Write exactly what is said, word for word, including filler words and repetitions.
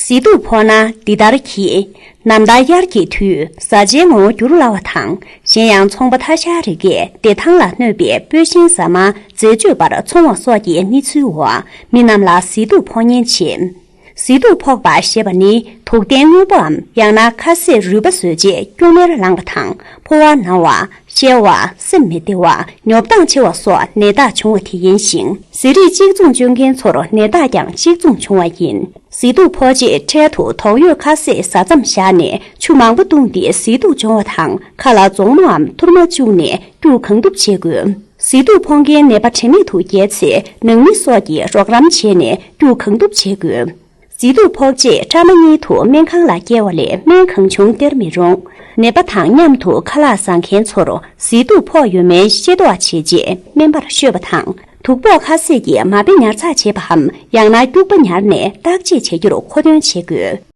ཟས་དུག་ཕོག་ན་འདི་ལྟར་གྱིས། ནམ་ཟླ་དབྱར་གྱི་དུས་བཟའ་བཅའི་ངོ་བོ་འགྱུར་སླ་བ་དང་། གཞན་ཡང་ཚོང་པ་ཐ་ཤལ་རིགས་ཀྱིས་བདེ་ཐང་ལ་གནོད་པའི་སྤོས་ཤིང་ཟ་མ་འཛད་སྤྱོད་པར་འཚོང་བ་སོགས་ཀྱི་གནས་ཚུལ་འོག་མི་རྣམས་ལ་ཟས་དུག་ཕོག་ཉེན་ཆེ། ཟས་དུག་ཕོག་པ་ཞེས་པ་ནི་དུག་ལྡན་དངོས་པོའམ་ཡང་ན་ཁ་ཟས་རུལ་པ་ཟོས་རྗེས་སྐྱུག་མེར་ལངས་པ་དང་། ཕོ་བ་ན་བ། བཤལ་བ། སེམས་མི་བདེ་བ། ཉོབ་ཐང་ཆེ་བ་སོགས་ནད་རྟགས་བྱུང་བ་དེ་ཡིན་ཞིང་། ཟས་རིགས་གཅིག་མཚུངས་སྤྱོད་མཁན་ཚོར་ནད་རྟགས་ཀྱང་གཅིག་མཚུངས་བྱུང་བ་ཡིན། ཟས་དུག་ཕོག་རྗེས་འཕྲལ་དུ་དོགས་ཡོད་ཁ་ཟས་ཟ་མཚམས་བཞག་ནས་ཆུ་མང་པོ་བཏུངས་ཏེ་ཟས་དུག་སྦྱོང་བ་དང་། ཁ་ལ་མཛོག་མོའམ་ཐུར་མ་བཅུག་ནས་སྐྱུག་གང་ཐུབ་བྱེད་དགོས། ཟས་དུག་ཕོག་མཁན་ནད་པ་དྲན་མེད་དུ་བརྒྱལ་ཚེ་ནང་མི་སོགས་ཀྱིས་རོགས་རམ་བྱས་ནས་སྐྱུག་གང་ཐུབ་བྱེད་དགོས། ཟས་དུག་ཕོག་རྗེས་སྐྲ་མ་གཉིས་དུ་སྨན་ཁང་ལ་བསྐྱལ་བ་ལས་སྨན་གང་བྱུང་སྟེར་མི་རུང་། ནད་པ་དང་མཉམ་དུ་ཁ་ལག་ཟ་མཁན་ཚོར་ཟས་དུག་ཕོག་ཡོད་མེད་ཤེས་རྟོགས་བྱས་རྗེས་སྨན་པར་ཤོད་པ་དང་། དུག་ཕོག་ཁ་ཟས་ཀྱི་མ་དཔེ་ཉར་ཚགས་བྱེད་པའམ་ཡང་ན་སྐྱུག་པ་ཉར་ནས་བརྟག་དཔྱད་བྱ་རྒྱུར་མཁོ་འདོན་བྱེད་དགོས།